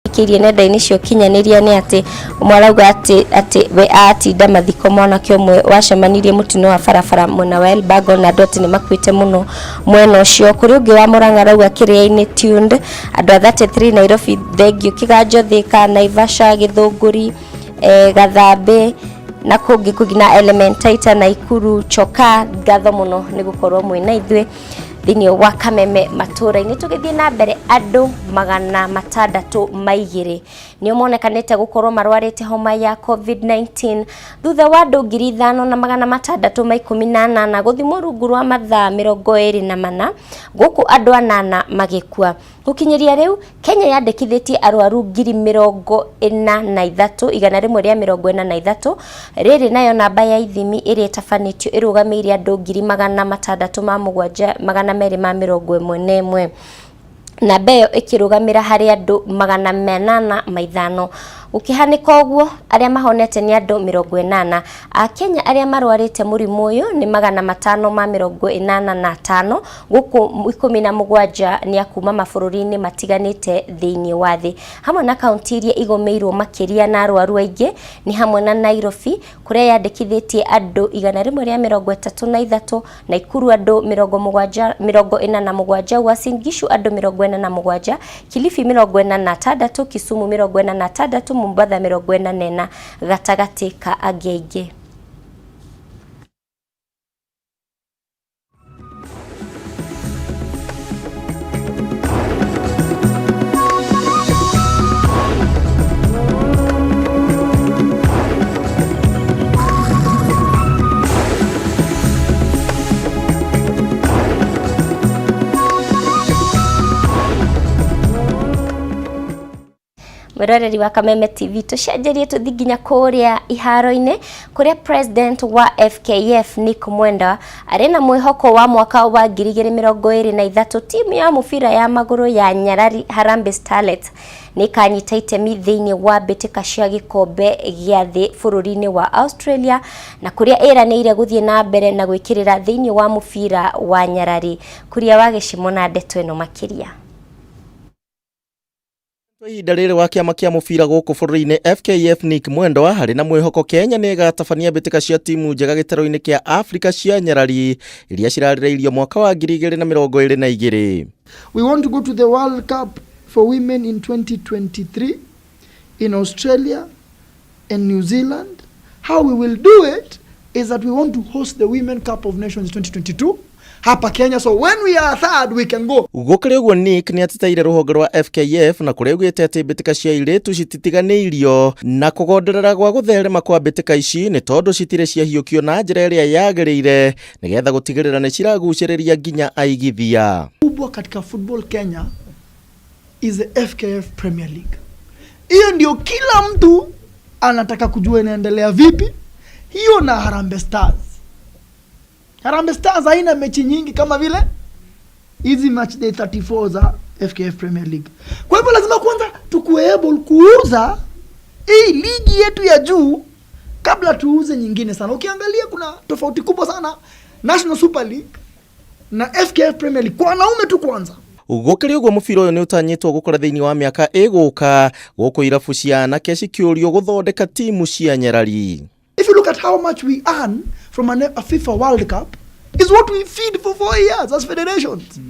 Ikĩirie nenda-inĩ cia ũkinyanĩria nĩ atĩ ũmwe arauga atĩ atĩ we atinda mathiko mwanake ũmwe wacemanirie mũtino wa barabara mwena wa Elbagon na andũ atĩ nĩ makuĩte mũno mwena ũcio. Kũrĩ ũngĩ wa Murang'a arauga kĩrĩa-inĩ tuned andũ a 33 Nairobi thengiũ Kĩganjo Thĩka Naivasha Gĩthũngũri Gathambĩ na kũngĩ kũngĩ na Elementaita Naikuru Choka. Ngatho mũno nĩ gũkorwo mwĩna ithuĩ thĩinĩ wa Kameme matũũra-inĩ. Tũgĩthiĩ na mbere, andũ 602 nĩo monekanĩte gũkorwo marwarĩte homa ya COVID-19 thutha wa andũ 5618 gũthimwo rungu rwa mathaa 24, gũkũ andũ anana magĩkua. Gũkinyĩria rĩu, Kenya yandĩkithĩtie arwaru 43,143. Rĩrĩ nayo namba ya ithimi ĩrĩa ĩtabanĩtio ĩrũgamĩire andũ 607,211. Namba ĩyo ĩkĩrũgamĩra harĩ andũ 805. Gũkĩhanĩka ũguo, arĩa mahonete nĩ andũ 80. Akenya arĩa marwarĩte mũrimũ ũyũ nĩ 585, gũkũ 17 nĩ a kuma mabũrũri-inĩ matiganĩte thĩinĩ wa thĩ. Hamwe na kaunti iria igũmĩirwo makĩria na arwaru aingĩ nĩ hamwe na Nairobi, kũrĩa yandĩkithĩtie andũ 133, Naikuru andũ 70 47, Uasin Gishu andũ 47, Kilifi 46, Kisumu 46, Mombatha 44 gatagatĩ ka angĩ aingĩ. Mwĩroreri wa Kameme TV, tũcenjerie tũthi nginya kũrĩa iharo-inĩ kũrĩa president wa FKF Nick Mwenda arĩ na mwĩhoko wa mwaka wa 2023 timu ya mũbira ya magũrũ ya Nyarari Harambee Starlets nĩ ĩkanyita itemi thĩinĩ wa mbĩtĩka cia gĩkombe gĩa thĩ bũrũri-inĩ wa Australia na kũrĩa ĩranĩire gũthiĩ na mbere na gwĩkĩrĩra thĩinĩ wa mũbira wa Nyarari. Kuria wa Gĩcimo na ndeto ĩno makĩria. Ihinda rĩrĩ wa kĩama kĩa mũbira gũkũ bũrũri-inĩ FKF Nick Mwendwa harĩ na mwĩhoko Kenya nĩ ĩgatabania mbĩtĩka cia timu njega gĩtarũ-inĩ kĩa Afrika cia nyarari iria cirarĩrĩirio mwaka wa 2022. We want to go to the World Cup for women in 2023 in Australia and New Zealand. How we will do it is that we want to host the Women Cup of Nations 2022 hapa Kenya, so when we are third we can go. Gũkĩrĩ ũguo Nick nĩ ateteire rũhonge rwa FKF na kũrĩa augĩte atĩ mbĩtĩka cia airĩtu cititiganĩirio na kũgonderera gwa gũtherema kwa mbĩtĩka ici nĩ tondũ citirĩ ciahiũkio na njĩra ĩrĩa yagĩrĩire nĩgetha gũtigĩrĩra nĩ ciragucĩrĩria nginya aigithia. Kubwa katika football Kenya is the FKF Premier League. Hiyo ndio kila mtu anataka kujua inaendelea vipi. Hiyo na Harambee Stars. Harambee Stars haina mechi nyingi kama vile hizi match day 34 za FKF Premier League. Kwa hivyo lazima kwanza tukuwe able kuuza hii ligi yetu ya juu kabla tuuze nyingine sana. Ukiangalia kuna tofauti kubwa sana National Super League na FKF Premier League kwa wanaume tu kwanza. Gũkĩrĩ ũguo mũbira ũyũ nĩ ũtanyĩtwo gũkũra thĩinĩ wa mĩaka ĩgũka gũkũ irabu cia anake cikĩũrio gũthondeka timu cia nyarari. If you look at how much we earn from a FIFA World Cup, is what we feed for 4 years as federations.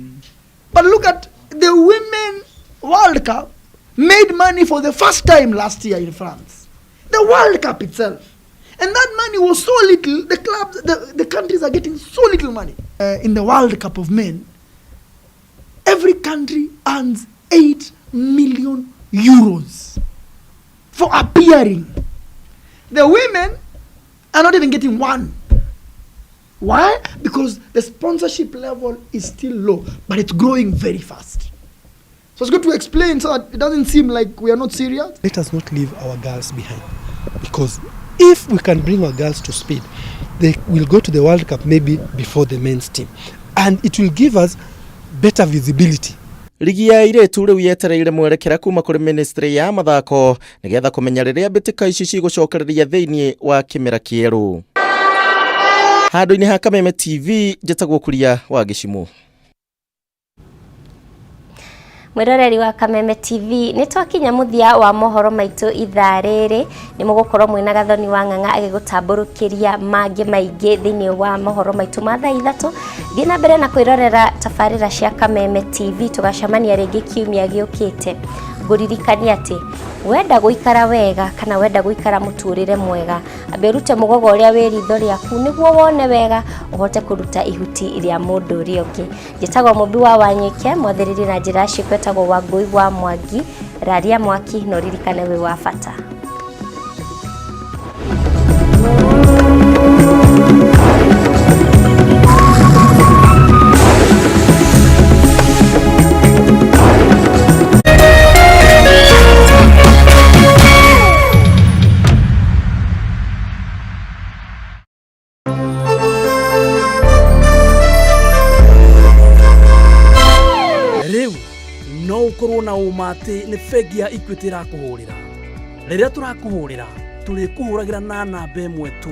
But look at the Women World Cup made money for the first time last year in France. The World Cup itself. And that money was so little, the clubs, the countries are getting so little money. In the World Cup of men, every country earns 8 million euros for appearing. The women are not even getting one. Why? Because the sponsorship level is still low, but it's growing very fast. So it's good to explain so that it doesn't seem like we are not serious. Let us not leave our girls behind, because if we can bring our girls to speed, they will go to the World Cup maybe before the men's team, and it will give us better visibility. Ligi ya airĩtu rĩu yetereire mwerekera kuma kũrĩ ministry ya mathako nĩgetha kũmenya rĩrĩa mbĩtĩka ici cigũcokereria thĩinĩ wa kĩmera kĩerũ. Handũ-inĩ ha Kameme TV, njĩtagwo Kuria wa Gĩcimũ. Mwiroreri wa Kameme TV, nĩ twakinya mũthia wa mohoro maitũ ithaa rĩrĩ. Nĩ mũgũkorwo mwĩna Gathoni wa Ng'ang'a agĩgũtambũrũkĩria mangĩ maingĩ thĩinĩ wa mohoro maitũ ma thaa 3. Thiĩ na mbere na kwĩrorera tabarĩra cia Kameme TV. Tũgacemania rĩngĩ kiumia gĩũkĩte. Ngũririkania atĩ wenda gũikara wega kana wenda gũikara mũtũrĩre mwega, ambe ũrute mũgogo ũrĩa wĩ ritho rĩaku nĩguo wone wega ũhote kũruta ihuti rĩa mũndũ ũrĩa ũngĩ. Njĩtagwo Mũmbi wa Wanyike, mwathĩrĩri na njĩra ciĩko etagwo Wangũi wa Mwangi. Raria mwaki na ũririkane wĩ wa bata. Rĩu no ũkorwo na ũma atĩ nĩ bengi ya Equity ĩrakũhũrĩra. Rĩrĩa tũrakũhũrĩra, tũrĩkũhũragĩra na namba ĩmwe tu.